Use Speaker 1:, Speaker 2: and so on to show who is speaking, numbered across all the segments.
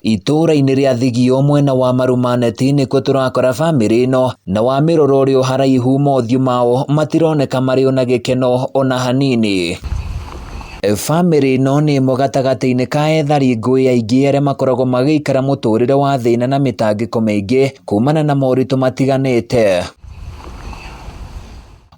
Speaker 1: Itũũra-inĩ rĩa Thigio mwena wa Marumaneti nĩkuo tũrakora bamĩrĩ ĩno, na wamĩrora ũrĩ o haraihu mothiũ mao matironeka marĩ ona gĩkeno ona hanini. Bamĩrĩ ĩno nĩ ĩmwe gatagatĩ-inĩ ka ethari ngũĩ aingĩ arĩa makoragwo magĩikara mũtũrĩre wa thĩna na mĩtangĩko mĩingĩ kumana na moritũ matiganĩte.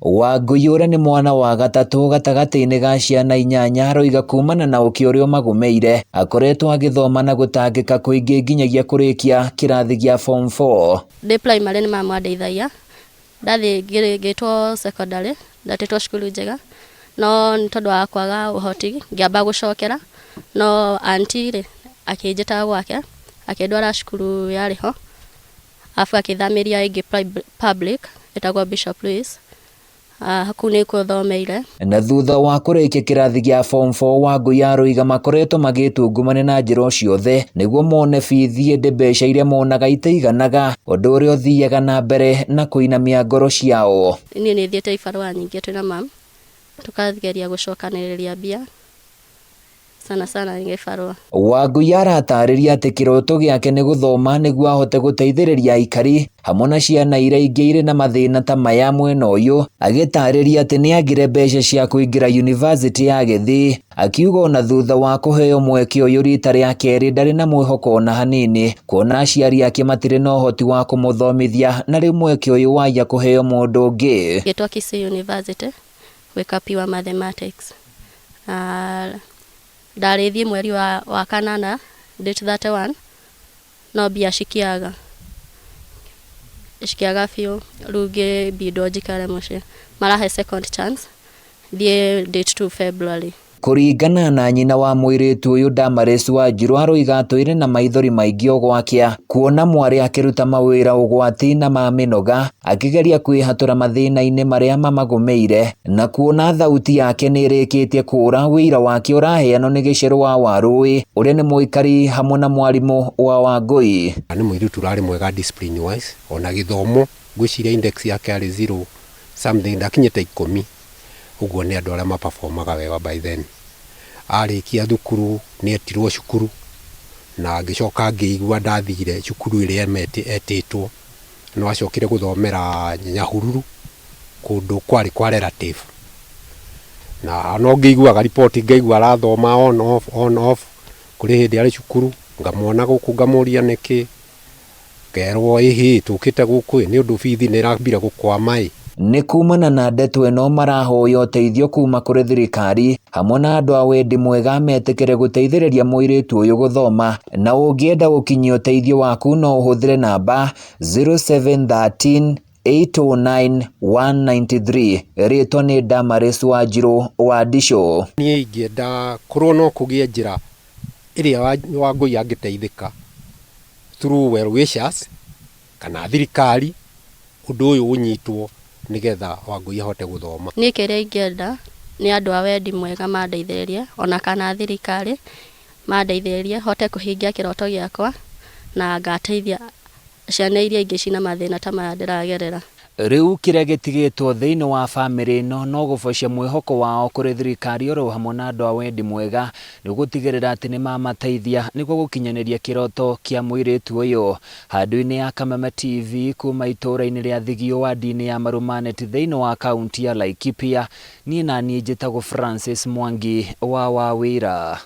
Speaker 1: Wangũi ũrĩa nĩ mwana wa gatatũ gatagatĩ-inĩ ga ciana inyanya aroiga kumana na ũkĩa ũrĩa ũmagũmĩire akoretwo agĩthoma na gũtangĩka kũingĩ nginyagia kũrĩkia kĩrathi gĩa form 4.
Speaker 2: Ndĩ primary nĩ mama andeithagia, ndathiĩ ngĩtwo secondary ndatĩtwo cukuru njega, no nĩ tondũ wa kwaga ũhoti ngĩamba gũcokera, no aunty rĩ akĩnjĩta gwake akĩndwara cukuru yarĩ ho. Arabu akĩthamĩria ĩngĩ public ĩtagwo Bishop Louis. Kũu nĩkuo thomeire.
Speaker 1: Na thutha wa kũrĩkia kĩrathi gĩa form 4 Wangũi aroiga makoretwo magĩtungumania na njĩra o ciothe nĩguo mone bithi ĩndĩ mbeca iria monaga itiiganaga ũndũ ũrĩa ũthiaga na mbere na kũinamia ngoro ciao.
Speaker 2: Niĩ nĩ thiĩte ibarũa nyingĩ twĩna mum tũkageria gũcokanĩrĩria mbia sana sana nĩ gĩbarũa.
Speaker 1: Wangui aratarĩria atĩ kĩroto gĩake nĩ gũthoma nĩguo ahote gũteithĩrĩria aikari hamwe na ciana iria ingĩ irĩ na mathĩna ta maya mwena ũyũ, agĩtarĩria atĩ nĩ agire mbeca cia kũingĩra yunivasĩtĩ ya Gĩthii, akiuga ona thutha wa kũheo mweke ũyũ rita rĩa kerĩ ndarĩ na mwĩhoko ona hanini kuona aciari ake matirĩ na ũhoti wa kũmũthomithia na rĩu mweke ũyũ waiya kũheo mũndũ ũngĩ.
Speaker 2: Ngĩtwo Kisii University gwĩka pure mathematics. Ndarĩthiĩ mweri wa kanana date 31 no mbia cikĩaga, cikĩaga biũ rĩu ngĩbindwo njikare mũciĩ. Marahe second chance thiĩ date 2 February.
Speaker 1: Kũringana na nyina wa mũirĩtu ũyũ Damaris Wanjiru aroiga atũire na maithori maingĩ o gwakĩa kuona mwarĩ akĩruta mawĩra ũgwati na ma mĩnoga akĩgeria kwĩhatũra mathĩna-inĩ marĩa mamagũmĩire na kuona thauti yake nĩ ĩrĩkĩtie kũũra wĩira wake ũraheanwo nĩ Gĩcerũ wa Warũĩ ũrĩa nĩ mũikari hamwe na mwarimũ wa Wangũi.
Speaker 3: Nĩ mũirĩtu ũrarĩ mwega discipline wise ona gĩthomo ngwĩciria index yake yarĩ zero something ndakinyĩte ikũmi ũguo nĩ andũ arĩa maperformaga wega by then. Arĩkia thukuru nĩ etirwo cukuru na ngĩcoka ngĩigua ndathire cukuru ĩrĩa etĩtwo no acokire gũthomera Nyahururu kũndũ kwarĩ kwa relative na no ngĩiguaga riboti ngaigua arathoma on off on off kũrĩ hĩndĩ arĩ cukuru ngamwona gũkũ ngamũria nĩkĩ ngerwo ĩhĩ tũkĩte gũkũ ĩ nĩ ũndũ bithi nĩ ĩrambire gũkwama ĩ.
Speaker 1: Nĩ kumana na ndeto ĩno marahoya ũteithio kuma kũrĩ thirikari hamwe na andũ a wendi mwega metĩkĩre gũteithĩrĩria mũirĩtu ũyũ gũthoma na ũngĩenda gũkinyia ũteithio waku no ũhũthĩre namba 0713 809 193. Rĩtwa nĩ Damaris Wanjirũ wa Ndicũ.
Speaker 3: Niĩ ingĩenda korwo no kũgĩe njĩra ĩrĩa Wangũi angĩteithĩka through well wishers kana thirikari ũndũ ũyũ ũnyitwo nĩgetha Wangũi ahote gũthoma.
Speaker 2: Niĩ kĩrĩa ingĩenda nĩ andũ a wendi mwega mandeithĩrĩrie ona kana thirikari mandeithĩrĩrie hote kũhingia kĩroto gĩakwa na ngateithia ciana iria ingĩ cina mathĩna ta maya ndĩragerera.
Speaker 1: Rĩu kĩrĩa gĩtigĩtwo thĩinĩ wa bamĩrĩ ĩno no gũbocia mwĩhoko wao kũrĩ thirikari oro hamwe na andũ a wendi mwega nĩ gũtigĩrĩra atĩ nĩ mamateithia nĩguo gũkinyanĩria kĩroto kĩa mũirĩtu ũyũ. Handũ-inĩ ya Kameme TV kuma itũũra-inĩ rĩa Thigio wadi-inĩ ya Marumaneti thĩinĩ wa kaunti ya Laikipia, niĩ naniĩ njĩtagwo Francis Mwangi wa Wawĩra.